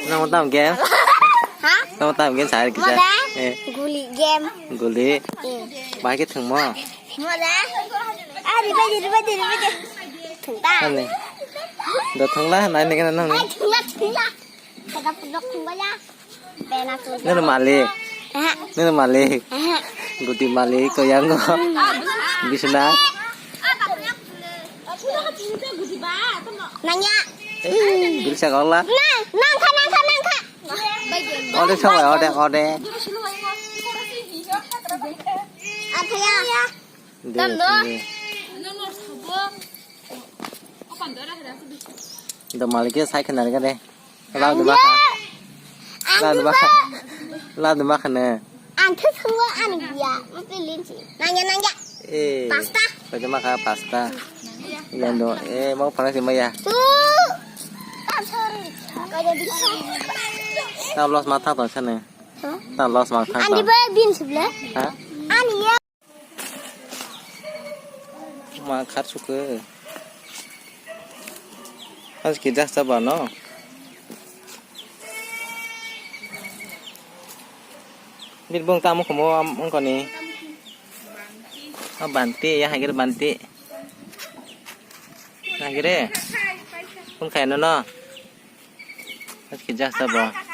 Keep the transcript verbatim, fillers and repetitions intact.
Nang tam game? Ha? Nang tam game sari kita? Mada? Eh. Guli game. Guli. Eh. Bahai ke thangmo? Mada? Ari badi, badi, badi. Thangta. Ani. Do thangla, nai ne kana nang ni? Ai, thangla, thangla. Kada pudok thangla ya. Nini malik. Aha. Nini malik. Aha. Guti malik ko yang ko. Bisna. Nanya. Bisa kau lah. Nang, nang kha, nang kha, nang kha. Ode sawa, ode, ode. Apa ya? Dam do. Do malik ke sai kena de. Ladu bakha. Ladu bakha. Ladu bakha ne. Ang khe sungwa ani biya. Mesti linci. Nangya, nangya. Eh. Pasta. Kau cuma kha pasta. Yang do. Eh, mau panas sih maya. Tu. Pasar. Kau jadi. Tak los mata tuh sana. Hah? Tak los mata. Ani ba bin sebelah. Hah? Ani ya. Ma khar sukhe. Aski jas ta bano. Bit bong tamo khomo am ongkoni. A banti ya hagir banti. Hagire. Kun khaino no. Aski jas ta bo.